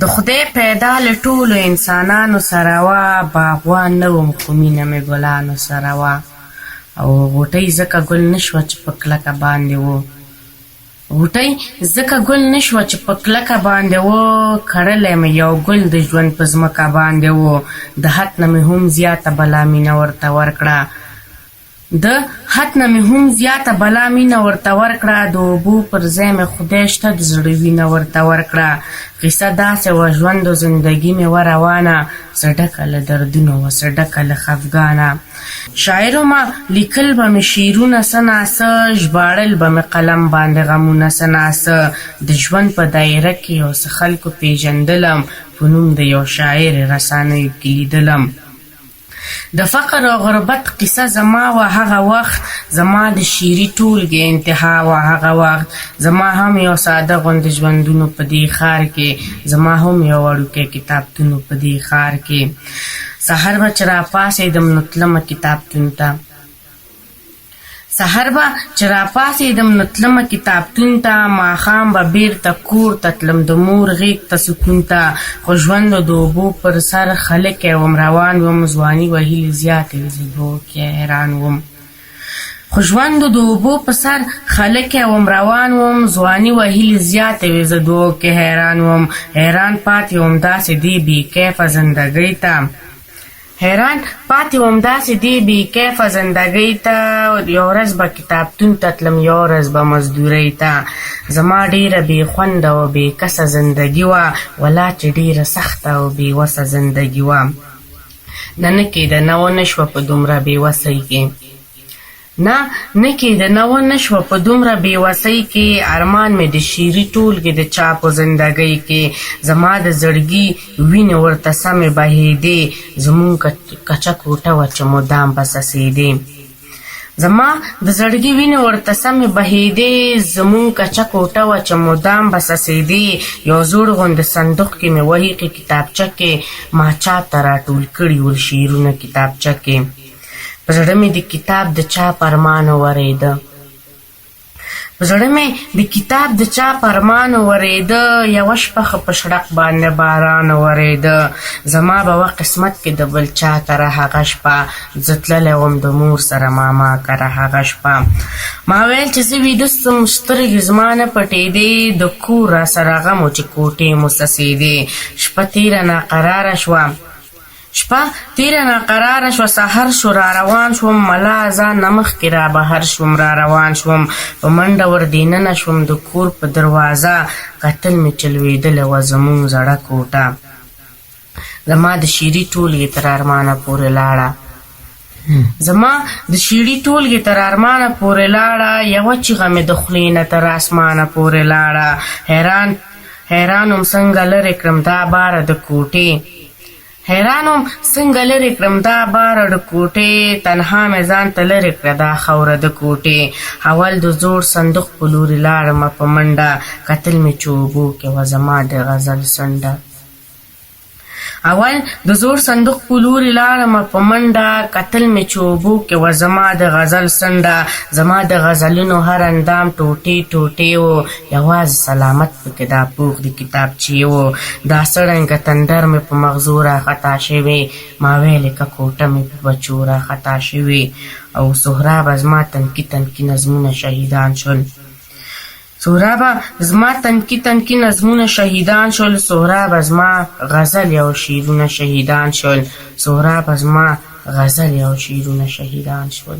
د خدای پیدا له ټولو انسانانو سره وه، باغوان نه وم خو مینه مې ګلانو سره وه. او غوټۍ ځکه ګل نه شوه چې په کلکه باندې و غوټۍ ځکه ګل نه شوه چې په کلکه باندې و کرلی مې یو ګل د ژوند په ځمکه باندې و، د حد نه مې هم زیاته بلا مینه ورته ورکړه. د حد نه مې هم زیاته بلا مینه ورته ورکړه، د اوبو پر ځای مې خدای شته د زړه وینه ورته ورکړه. قصه داسې وه ژوند و زندګي مې وه روانه، څه ډکه له دردونو وه څه ډکه له خفګانه. شاعر ومه لیکل به مې شعرونه څه نا څه، ژباړل به مې قلم باندې غمونه څه نا څه. د ژوند په دایره کې یو څه خلکو پېژندلم، په نوم د یو شاعر یې رسانیو کې لیدلم. د فقر او غربت قصه زما وه هغه وخت، زما د شعري ټولګې انتها وه هغه وخت. زما هم یو ساده غوندې ژوندون و په دې ښار کې، زما هم یو وړوکی کتابتون و په دې ښار کې. سحر به چې راپاڅېدم نو تلمه کتابتون ته. سحر به چې راپاڅېدم نو تلمه کتابتون ته، ماښام به بېرته کور ته تلم د مور غېږ ته سکون ته. خو ژوند و د اوبو پر سر خلکی وم روان وم، ځواني وه هیلې زیاتې وې زه دوو کې حیران وم. خو ژوند و د اوبو په سر خلکی وم روان وم، ځواني وه هیلې زیاتې وې زه دوو کې حیران وم. حیران پاتې وم داسې دې بې کیفه زندګۍ ته، حیران پاتې وم داسې دې بې کیفه زندګۍ ته. یو ورځ به کتابتون ته تلم یو ورځ به مزدورۍ ته، زما ډېره بې خونده او بې کسه زندګي وه، ولا چې ډېره سخته او بې وسه زندګي وه. نه نه کېده نه ونه شوه په دومره بې وسۍ کې، نه نه کېده نه ونه شوه په دومره بې وسۍ کې، ارمان مې د شعري ټولګې د چاپ و زندګۍ کې. زما د زړګي وینې ورته سمې بهېدې، زموږ کچه کوټه وه چې مدام به څڅېدې. زما د زړګي وینې ورته سمې بهېدې، زموږ کچه کوټه وه چې مدام به څڅېدې. یو زوړ غوندې صندوق کې مې وهیقې کتابچه کې، ما چاپ ته راټول کړي ول شعرونه کتابچه کې. په زړه مې د کتاب د چاپ ارمان ورېده. په زړه مې د کتاب د چاپ ارمان ورېده، یوه شپه ښه په شړق باندې باران ورېده. زما به وه قسمت کې د بل چا کره هغه شپه، زه تللی وم د مور سره ماما کره هغه شپه. ما ویل چې زه ویده سم سترګې زما نه پټېدې، د کور راسره غم و چې کوټې مو څڅېدې. شپه تېره ناقراره شوه. شپه تېره ناقراره شوه، سحر شو را روان شوم، ملا اذان نه مخکې را بهر شوم، را روان شوم، په منډه ور دننه شوم، د کور په دروازه کتل مې چې لوېدلې وه زموږ زړه کوټه، زما د شعري ټولګې تر ارمانه پورې لاړه. زما د شعري ټولګې تر ارمانه پورې لاړه، یوه چیغه مې د خولې نه تر اسمانه پورې لاړه. حیران حیران وم څنګه لرې کړم دا باره د کوټې، حیران وم څنګه لرې کړم دا باره د کوټې، تنها مې ځان ته لرې کړه دا خاوره د کوټې. اول د زوړ صندوق په لوري لاړمه په منډه، کتل مې چې اوبو کې وه زما د غزل څنډه. اول د زوړ صندوق په لوري لاړمه په منډه، کتل مې چې اوبو کې وه زما د غزل څنډه. زما د غزلونو هر اندام ټوټې ټوټې و، یوازې سلامت پکې دا پوخ د کتابچې و. دا څه ړنګه تندر مې په مغزو را خطا شوی، ما ویلې که کوټه مې په بچو را خطا شوی. او سهرابه زما تنکي تنکي نظمونه شهیدان شول. سهرابه زما تنکي تنکي نظمونه شهیدان شول. سهرابه زما غزلې او شعرونه شهیدان شول. سهرابه زما غزلې او شعرونه شهیدان شول.